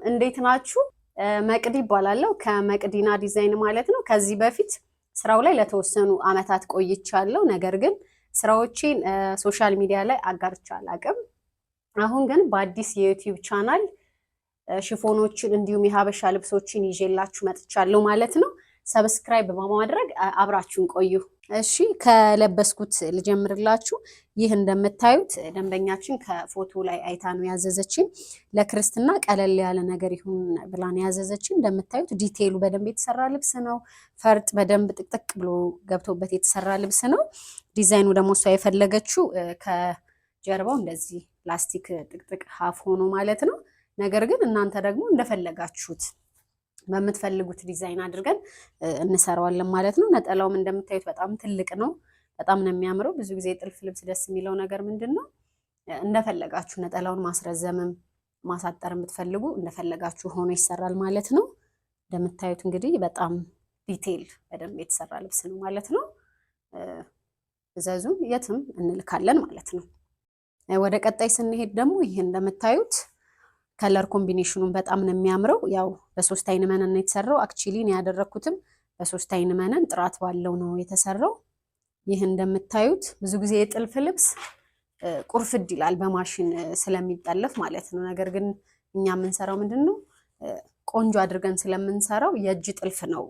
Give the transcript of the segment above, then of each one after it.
እንዴት ናችሁ? መቅዲ እባላለሁ ከመቅዲና ዲዛይን ማለት ነው። ከዚህ በፊት ስራው ላይ ለተወሰኑ አመታት ቆይቻለሁ። ነገር ግን ስራዎቼን social media ላይ አጋርቼ አላቅም። አሁን ግን በአዲስ የ YouTube channel ሽፎኖችን እንዲሁም የሀበሻ ልብሶችን ይዤላችሁ መጥቻለሁ ማለት ነው። Subscribe በማድረግ አብራችሁን ቆዩ። እሺ፣ ከለበስኩት ልጀምርላችሁ። ይህ እንደምታዩት ደንበኛችን ከፎቶ ላይ አይታ ነው ያዘዘችን። ለክርስትና ቀለል ያለ ነገር ይሁን ብላ ነው ያዘዘችን። እንደምታዩት detail ኡ በደንብ የተሰራ ልብስ ነው። ፈርጥ በደንብ ጥቅጥቅ ብሎ ገብቶበት የተሰራ ልብስ ነው። ዲዛይኑ ደግሞ እሷ የፈለገችው ከጀርባው እንደዚህ ላስቲክ ጥቅጥቅ half ሆኖ ማለት ነው። ነገር ግን እናንተ ደግሞ እንደፈለጋችሁት በምትፈልጉት ዲዛይን አድርገን እንሰራዋለን ማለት ነው። ነጠላውም እንደምታዩት በጣም ትልቅ ነው። በጣም ነው የሚያምረው። ብዙ ጊዜ የጥልፍ ልብስ ደስ የሚለው ነገር ምንድን ነው? እንደፈለጋችሁ ነጠላውን ማስረዘምም ማሳጠር የምትፈልጉ እንደፈለጋችሁ ሆኖ ይሰራል ማለት ነው። እንደምታዩት እንግዲህ በጣም detail በደንብ የተሰራ ልብስ ነው ማለት ነው። እዘዙን፣ የትም እንልካለን ማለት ነው። ወደ ቀጣይ ስንሄድ ደግሞ ይህ እንደምታዩት color combination ኑን በጣም ነው የሚያምረው። ያው በሶስት አይን መነን ነው የተሰራው። Actually እኔ ያደረኩትም በሶስት አይን መነን ጥራት ባለው ነው የተሰራው። ይህ እንደምታዩት ብዙ ጊዜ የጥልፍ ልብስ ቁርፍድ ይላል በማሽን ስለሚጠለፍ ማለት ነው። ነገር ግን እኛ የምንሰራው ምንድን ነው፣ ቆንጆ አድርገን ስለምንሰራው የእጅ ጥልፍ ነው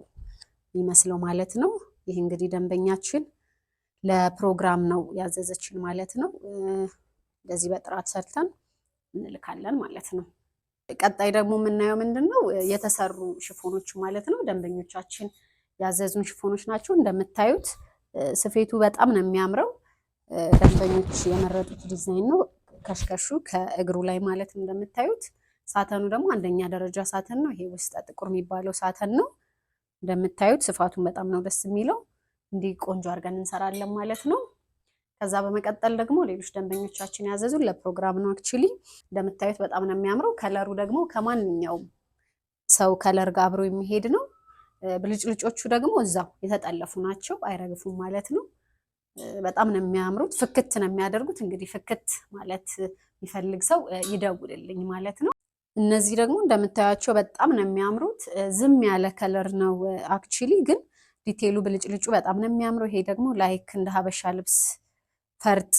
የሚመስለው ማለት ነው። ይህ እንግዲህ ደንበኛችን ለፕሮግራም ነው ያዘዘችን ማለት ነው። እንደዚህ በጥራት ሰርተን እንልካለን ማለት ነው። ቀጣይ ደግሞ የምናየው ምንድን ነው፣ የተሰሩ ሽፎኖች ማለት ነው። ደንበኞቻችን ያዘዙን ሽፎኖች ናቸው። እንደምታዩት ስፌቱ በጣም ነው የሚያምረው። ደንበኞች የመረጡት ዲዛይን ነው። ከሽከሹ ከእግሩ ላይ ማለት እንደምታዩት፣ satin ኑ ደግሞ አንደኛ ደረጃ satin ነው። ይሄ ውስጠ ጥቁር የሚባለው satin ነው። እንደምታዩት ስፋቱን በጣም ነው ደስ የሚለው። እንዲህ ቆንጆ አድርገን እንሰራለን ማለት ነው። ከዛ በመቀጠል ደግሞ ሌሎች ደንበኞቻችን ያዘዙን ለፕሮግራም ነው። Actually እንደምታዩት በጣም ነው የሚያምረው። Color ኡ ደግሞ ከማንኛውም ሰው color ጋር አብሮ የሚሄድ ነው። ብልጭልጮቹ ደግሞ እዛው የተጠለፉ ናቸው፣ አይረግፉም ማለት ነው። በጣም ነው የሚያምሩት። ፍክት ነው የሚያደርጉት። እንግዲህ ፍክት ማለት የሚፈልግ ሰው ይደውልልኝ ማለት ነው። እነዚህ ደግሞ እንደምታያቸው በጣም ነው የሚያምሩት። ዝም ያለ color ነው actually፣ ግን detail ኡ ብልጭልጩ በጣም ነው የሚያምረው። ይሄ ደግሞ like እንደ ሀበሻ ልብስ ፈርጥ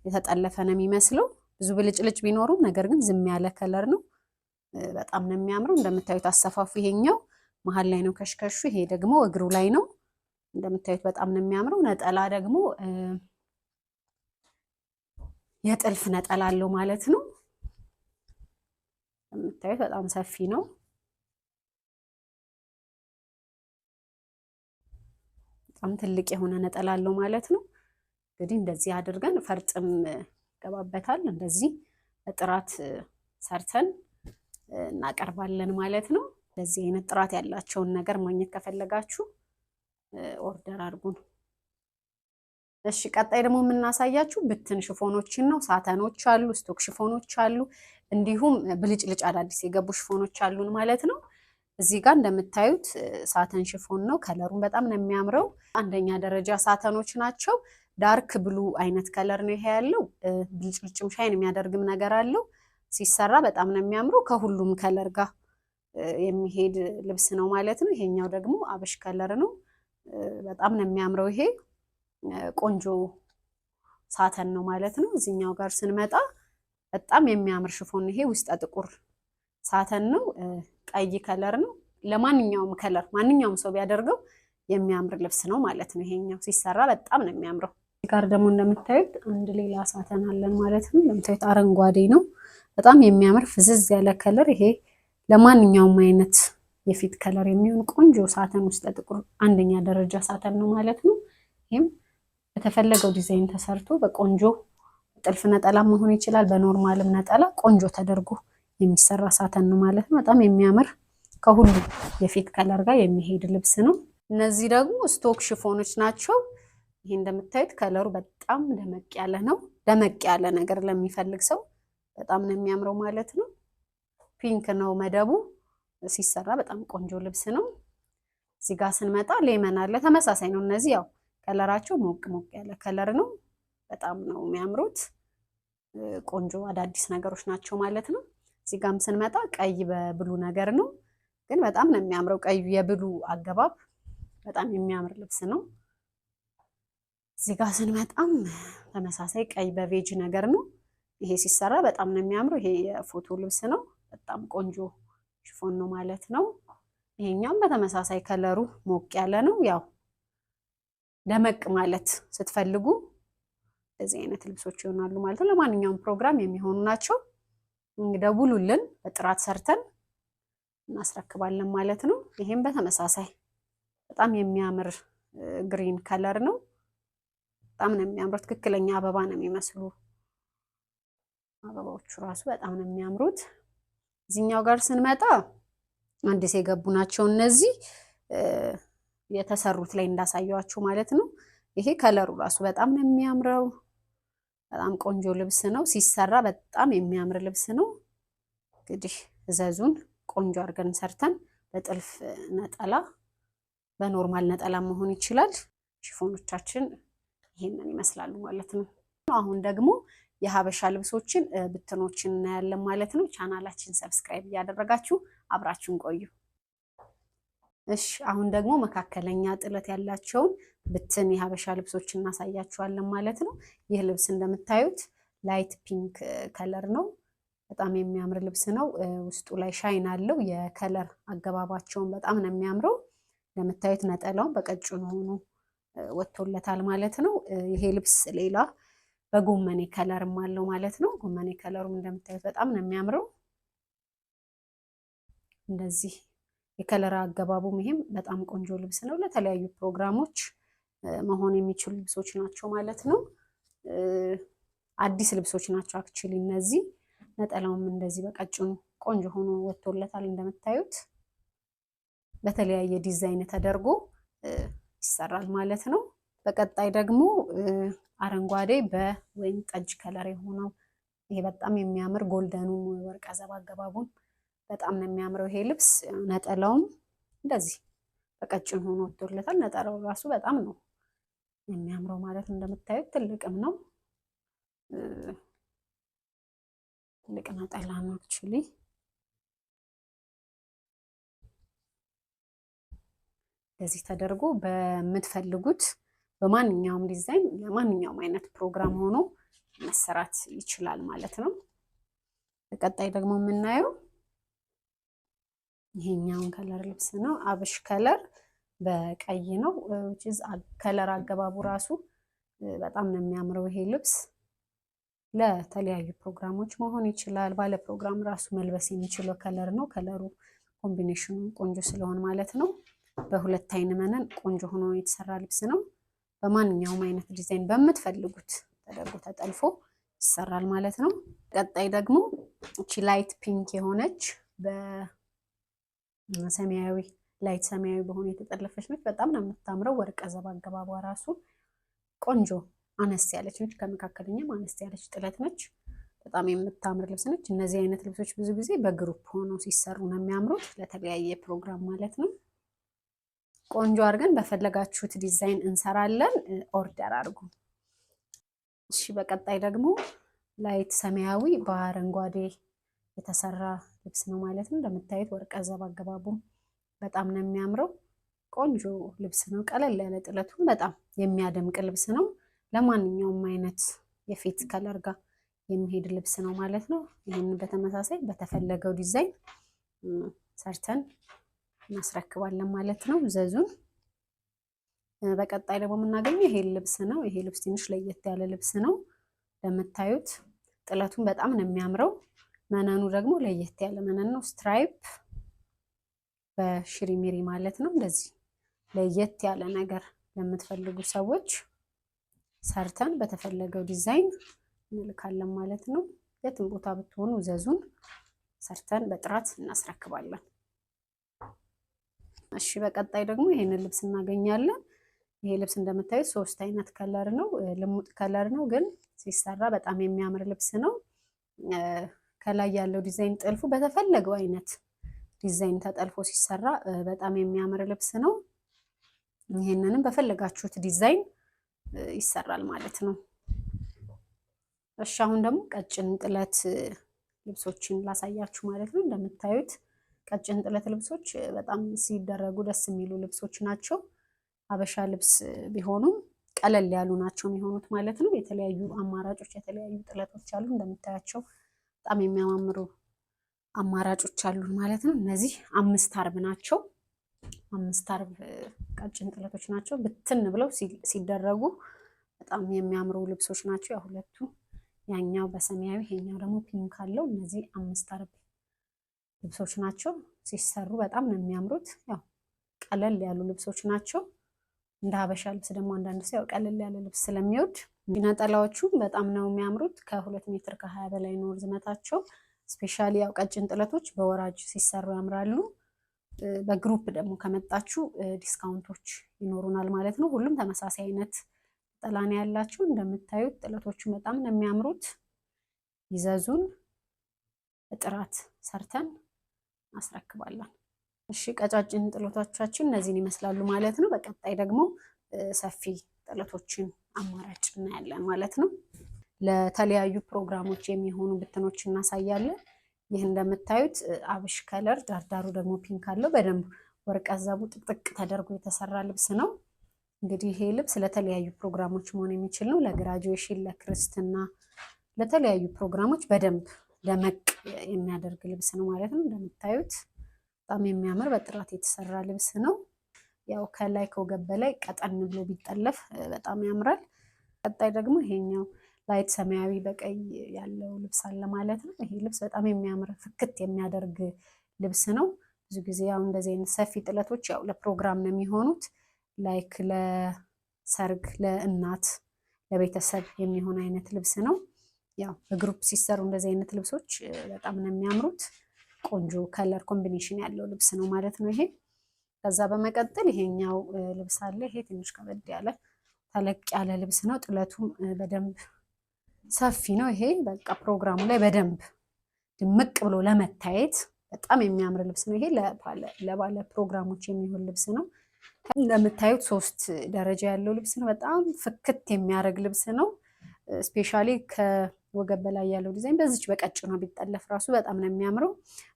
የተጠለፈ ነው የሚመስለው። ብዙ ብልጭልጭ ቢኖሩም ነገር ግን ዝም ያለ color ነው። በጣም ነው የሚያምረው። እንደምታዩት አሰፋፉ ይሄኛው መሀል ላይ ነው ከሽከሹ፣ ይሄ ደግሞ እግሩ ላይ ነው። እንደምታዩት በጣም ነው የሚያምረው። ነጠላ ደግሞ የጥልፍ ነጠላ አለው ማለት ነው። እንደምታዩት በጣም ሰፊ ነው። በጣም ትልቅ የሆነ ነጠላ አለው ማለት ነው። እንግዲህ እንደዚህ አድርገን ፈርጥም ይገባበታል። እንደዚህ በጥራት ሰርተን እናቀርባለን ማለት ነው። እንደዚህ አይነት ጥራት ያላቸውን ነገር ማግኘት ከፈለጋችሁ order አድርጉን። እሺ፣ ቀጣይ ደግሞ የምናሳያችሁ ብትን ሽፎኖችን ነው። Satin ኖች አሉ፣ stock ሽፎኖች አሉ፣ እንዲሁም ብልጭልጭ አዳዲስ የገቡ ሽፎኖች አሉን ማለት ነው። እዚህ ጋር እንደምታዩት satin ሽፎን ነው። Color ኡን በጣም ነው የሚያምረው። አንደኛ ደረጃ satin ኖች ናቸው። Dark blue አይነት color ነው ይሄ ያለው። ብልጭልጭም shine የሚያደርግም ነገር አለው። ሲሰራ በጣም ነው የሚያምረው። ከሁሉም color ጋር የሚሄድ ልብስ ነው ማለት ነው። ይሄኛው ደግሞ አብሽ color ነው። በጣም ነው የሚያምረው። ይሄ ቆንጆ satin ነው ማለት ነው። እዚህኛው ጋር ስንመጣ በጣም የሚያምር ሽፎን ይሄ ውስጠ ጥቁር satin ነው። ቀይ color ነው። ለማንኛውም color ማንኛውም ሰው ቢያደርገው የሚያምር ልብስ ነው ማለት ነው። ይሄኛው ሲሰራ በጣም ነው የሚያምረው። ጋር ደግሞ እንደምታዩት አንድ ሌላ satin አለን ማለት ነው። እንደምታዩት አረንጓዴ ነው። በጣም የሚያምር ፍዝዝ ያለ color። ይሄ ለማንኛውም አይነት የፊት color የሚሆን ቆንጆ satin ውስጠ ጥቁር አንደኛ ደረጃ satin ነው ማለት ነው። ይህም በተፈለገው ዲዛይን ተሰርቶ በቆንጆ ጥልፍ ነጠላ መሆን ይችላል። በ normal ም ነጠላ ቆንጆ ተደርጎ የሚሰራ satin ነው ማለት ነው። በጣም የሚያምር ከሁሉ የፊት color ጋር የሚሄድ ልብስ ነው። እነዚህ ደግሞ stock ሽፎኖች ናቸው። ይሄ እንደምታዩት color ኡ በጣም ደመቅ ያለ ነው። ደመቅ ያለ ነገር ለሚፈልግ ሰው በጣም ነው የሚያምረው ማለት ነው። Pink ነው መደቡ። ሲሰራ በጣም ቆንጆ ልብስ ነው። እዚህ ጋር ስንመጣ lemon አለ። ተመሳሳይ ነው። እነዚህ ያው color ኣቸው ሞቅ ሞቅ ያለ color ነው። በጣም ነው የሚያምሩት። ቆንጆ አዳዲስ ነገሮች ናቸው ማለት ነው። እዚህ ጋም ስንመጣ ቀይ በ blue ነገር ነው፣ ግን በጣም ነው የሚያምረው። ቀዩ የ blue አገባብ በጣም የሚያምር ልብስ ነው። እዚህ ጋር ስንመጣም ተመሳሳይ ቀይ በ beige ነገር ነው። ይሄ ሲሰራ በጣም ነው የሚያምረው። ይሄ የፎቶ ልብስ ነው። በጣም ቆንጆ chiffon ነው ማለት ነው። ይሄኛውም በተመሳሳይ color ኡ ሞቅ ያለ ነው። ያው ደመቅ ማለት ስትፈልጉ እንደዚህ አይነት ልብሶች ይሆናሉ ማለት ነው። ለማንኛውም ፕሮግራም የሚሆኑ ናቸው። ደውሉልን፣ በጥራት ሰርተን እናስረክባለን ማለት ነው። ይሄም በተመሳሳይ በጣም የሚያምር green color ነው። በጣም ነው የሚያምረው። ትክክለኛ አበባ ነው የሚመስሉ አበባዎቹ ራሱ በጣም ነው የሚያምሩት። እዚህኛው ጋር ስንመጣ አዲስ የገቡ ናቸው እነዚህ የተሰሩት ላይ እንዳሳየኋችሁ ማለት ነው። ይሄ color ኡ ራሱ በጣም ነው የሚያምረው። በጣም ቆንጆ ልብስ ነው። ሲሰራ በጣም የሚያምር ልብስ ነው። እንግዲህ እዘዙን ቆንጆ አድርገን ሰርተን በጥልፍ ነጠላ፣ በ normal ነጠላ መሆን ይችላል። chiffon ኦቻችን ይሄንን ይመስላሉ ማለት ነው። አሁን ደግሞ የሀበሻ ልብሶችን ብትኖችን እናያለን ማለት ነው። ቻናላችን subscribe እያደረጋችሁ አብራችሁን ቆዩ። እሺ፣ አሁን ደግሞ መካከለኛ ጥለት ያላቸውን ብትን የሀበሻ ልብሶችን እናሳያችኋለን ማለት ነው። ይህ ልብስ እንደምታዩት light pink color ነው። በጣም የሚያምር ልብስ ነው። ውስጡ ላይ shine አለው። የ color አገባባቸውን በጣም ነው የሚያምረው። እንደምታዩት ነጠላውን በቀጭኑ ሆኖ ወጥቶለታል ማለት ነው። ይሄ ልብስ ሌላ በጎመኔ color ም አለው ማለት ነው። ጎመኔ color ኡም እንደምታዩት በጣም ነው የሚያምረው። እንደዚህ የ color አገባቡም ይሄም በጣም ቆንጆ ልብስ ነው። ለተለያዩ ፕሮግራሞች መሆን የሚችሉ ልብሶች ናቸው ማለት ነው። አዲስ ልብሶች ናቸው actually እነዚህ። ነጠላውም እንደዚህ በቀጭኑ ቆንጆ ሆኖ ወጥቶለታል። እንደምታዩት በተለያየ ዲዛይን ተደርጎ ይሰራል ማለት ነው። በቀጣይ ደግሞ አረንጓዴ በወይን ጠጅ color የሆነው ይሄ በጣም የሚያምር golden ኑ ወርቀ ዘብ አገባቡን በጣም ነው የሚያምረው ይሄ ልብስ። ነጠላውም እንደዚህ በቀጭን ሆኖ ወጥቶለታል። ነጠላው ራሱ በጣም ነው የሚያምረው ማለት እንደምታዩት ትልቅም ነው። ትልቅ ነጠላ ነው actually። እንደዚህ ተደርጎ በምትፈልጉት በማንኛውም ዲዛይን ለማንኛውም አይነት ፕሮግራም ሆኖ መሰራት ይችላል ማለት ነው። በቀጣይ ደግሞ የምናየው ይሄኛውን color ልብስ ነው። አብሽ color በቀይ ነው። color አገባቡ ራሱ በጣም ነው የሚያምረው ይሄ ልብስ። ለተለያዩ ፕሮግራሞች መሆን ይችላል። ባለ ፕሮግራም ራሱ መልበስ የሚችለው color ነው። color ኡ combination ኑ ቆንጆ ስለሆነ ማለት ነው። በሁለት አይን መነን ቆንጆ ሆኖ የተሰራ ልብስ ነው። በማንኛውም አይነት ዲዛይን በምትፈልጉት ተደርጎ ተጠልፎ ይሰራል ማለት ነው። ቀጣይ ደግሞ እቺ light pink የሆነች በሰማያዊ light ሰማያዊ በሆነ የተጠለፈች ነች። በጣም ነው የምታምረው። ወርቀ ዘብ አገባቧ ራሱ ቆንጆ አነስ ያለች ነች። ከመካከለኛም አነስ ያለች ጥለት ነች። በጣም የምታምር ልብስ ነች። እነዚህ አይነት ልብሶች ብዙ ጊዜ በ group ሆነው ሲሰሩ ነው የሚያምሩት፣ ለተለያየ ፕሮግራም ማለት ነው። ቆንጆ አድርገን በፈለጋችሁት ዲዛይን እንሰራለን። order አድርጉ። እሺ፣ በቀጣይ ደግሞ light ሰማያዊ በአረንጓዴ የተሰራ ልብስ ነው ማለት ነው። እንደምታዩት ወርቀ ዘብ አገባቡም በጣም ነው የሚያምረው። ቆንጆ ልብስ ነው። ቀለል ያለ ጥለቱን በጣም የሚያደምቅ ልብስ ነው። ለማንኛውም አይነት የፊት color ጋር የሚሄድ ልብስ ነው ማለት ነው። ይህንን በተመሳሳይ በተፈለገው ዲዛይን ሰርተን እናስረክባለን ማለት ነው። እዘዙን። በቀጣይ ደግሞ የምናገኘው ይሄ ልብስ ነው። ይሄ ልብስ ትንሽ ለየት ያለ ልብስ ነው። እንደምታዩት ጥለቱን በጣም ነው የሚያምረው። መነኑ ደግሞ ለየት ያለ መነን ነው። stripe በሽሪሚሪ ማለት ነው። እንደዚህ ለየት ያለ ነገር ለምትፈልጉ ሰዎች ሰርተን በተፈለገው ዲዛይን እንልካለን ማለት ነው። የትም ቦታ ብትሆኑ እዘዙን፣ ሰርተን በጥራት እናስረክባለን። እሺ፣ በቀጣይ ደግሞ ይሄንን ልብስ እናገኛለን። ይሄ ልብስ እንደምታዩት ሶስት አይነት color ነው። ልሙጥ color ነው፣ ግን ሲሰራ በጣም የሚያምር ልብስ ነው። ከላይ ያለው ዲዛይን ጥልፉ በተፈለገው አይነት ዲዛይን ተጠልፎ ሲሰራ በጣም የሚያምር ልብስ ነው። ይሄንንም በፈለጋችሁት ዲዛይን ይሰራል ማለት ነው። እሺ፣ አሁን ደግሞ ቀጭን ጥለት ልብሶችን ላሳያችሁ ማለት ነው። እንደምታዩት ቀጭን ጥለት ልብሶች በጣም ሲደረጉ ደስ የሚሉ ልብሶች ናቸው። ሀበሻ ልብስ ቢሆኑም ቀለል ያሉ ናቸው የሚሆኑት ማለት ነው። የተለያዩ አማራጮች፣ የተለያዩ ጥለቶች አሉ። እንደምታያቸው በጣም የሚያማምሩ አማራጮች አሉ ማለት ነው። እነዚህ 5 አርብ ናቸው። 5 አርብ ቀጭን ጥለቶች ናቸው። ብትን ብለው ሲደረጉ በጣም የሚያምሩ ልብሶች ናቸው። ያው ሁለቱ ያኛው በሰማያዊ ይሄኛው ደግሞ pink አለው። እነዚህ 5 አርብ ልብሶች ናቸው። ሲሰሩ በጣም ነው የሚያምሩት። ያው ቀለል ያሉ ልብሶች ናቸው። እንደ ሀበሻ ልብስ ደግሞ አንዳንድ ሰው ያው ቀለል ያለ ልብስ ስለሚወድ ነጠላዎቹ በጣም ነው የሚያምሩት። ከ2 ሜትር ከ20 በላይ ነው ርዝመታቸው። Specially ያው ቀጭን ጥለቶች በወራጅ ሲሰሩ ያምራሉ። በ group ደግሞ ከመጣችሁ discount ኦች ይኖሩናል ማለት ነው። ሁሉም ተመሳሳይ አይነት ነጠላ ነው ያላቸው። እንደምታዩት ጥለቶቹ በጣም ነው የሚያምሩት። ይዘዙን፣ በጥራት ሰርተን እናስረክባለን። እሺ፣ ቀጫጭን ጥለቶቻችን እነዚህን ይመስላሉ ማለት ነው። በቀጣይ ደግሞ ሰፊ ጥለቶችን አማራጭ እናያለን ማለት ነው። ለተለያዩ ፕሮግራሞች የሚሆኑ ብትኖች እናሳያለን። ይህ እንደምታዩት አብሽ color፣ ዳርዳሩ ደግሞ pink አለው። በደንብ ወርቀ ዘቡ ጥቅጥቅ ተደርጎ የተሰራ ልብስ ነው። እንግዲህ ይሄ ልብስ ለተለያዩ ፕሮግራሞች መሆን የሚችል ነው። ለ graduation፣ ለክርስትና፣ ለተለያዩ ፕሮግራሞች በደንብ ደመቅ የሚያደርግ ልብስ ነው ማለት ነው። እንደምታዩት በጣም የሚያምር በጥራት የተሰራ ልብስ ነው። ያው ከላይ ከወገብ በላይ ቀጠን ብሎ ቢጠለፍ በጣም ያምራል። ቀጣይ ደግሞ ይሄኛው light ሰማያዊ በቀይ ያለው ልብስ አለ ማለት ነው። ይሄ ልብስ በጣም የሚያምር ፍክት የሚያደርግ ልብስ ነው። ብዙ ጊዜ ያው እንደዚህ አይነት ሰፊ ጥለቶች ያው ለፕሮግራም ነው የሚሆኑት። Like ለሰርግ፣ ለእናት፣ ለቤተሰብ የሚሆን አይነት ልብስ ነው። ያው በ group ሲሰሩ እንደዚህ አይነት ልብሶች በጣም ነው የሚያምሩት። ቆንጆ color combination ያለው ልብስ ነው ማለት ነው ይሄ። ከዛ በመቀጠል ይሄኛው ልብስ አለ። ይሄ ትንሽ ከበድ ያለ ተለቅ ያለ ልብስ ነው። ጥለቱም በደንብ ሰፊ ነው። ይሄ በቃ ፕሮግራሙ ላይ በደንብ ድምቅ ብሎ ለመታየት በጣም የሚያምር ልብስ ነው። ይሄ ለባለ ፕሮግራሞች የሚሆን ልብስ ነው። እንደምታዩት ሶስት ደረጃ ያለው ልብስ ነው። በጣም ፍክት የሚያደርግ ልብስ ነው። Specially ከወገብ በላይ ያለው ዲዛይን በዚች በቀጭኗ ቢጠለፍ ራሱ በጣም ነው የሚያምረው።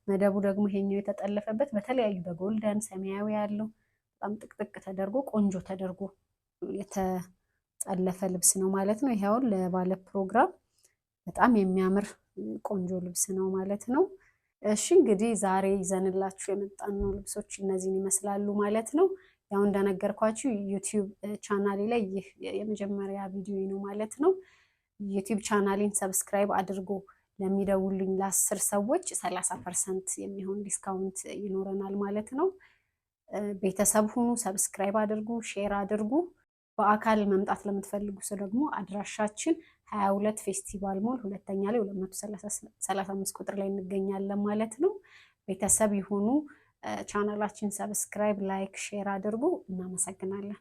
መደቡ ደግሞ ይሄኛው የተጠለፈበት በተለያዩ በ golden ሰማያዊ ያለው በጣም ጥቅጥቅ ተደርጎ ቆንጆ ተደርጎ የተጠለፈ ልብስ ነው ማለት ነው። ይሄውን ለባለ ፕሮግራም በጣም የሚያምር ቆንጆ ልብስ ነው ማለት ነው። እሺ፣ እንግዲህ ዛሬ ይዘንላችሁ የመጣነው ልብሶች እነዚህን ይመስላሉ ማለት ነው። ያው እንደነገርኳችሁ YouTube ቻናሌ ላይ ይህ የመጀመሪያ ቪዲዮ ነው ማለት ነው። YouTube ቻናሌን subscribe አድርጎ ለሚደውሉኝ ለ10 ሰዎች 30% የሚሆን discount ይኖረናል ማለት ነው። ቤተሰብ ሁኑ፣ subscribe አድርጉ፣ share አድርጉ። በአካል መምጣት ለምትፈልጉ ሰው ደግሞ አድራሻችን 22 ፌስቲቫል ሞል ሁለተኛ ላይ 235 ቁጥር ላይ እንገኛለን ማለት ነው። ቤተሰብ ይሁኑ። ቻናላችን subscribe፣ like፣ share አድርጉ። እናመሰግናለን።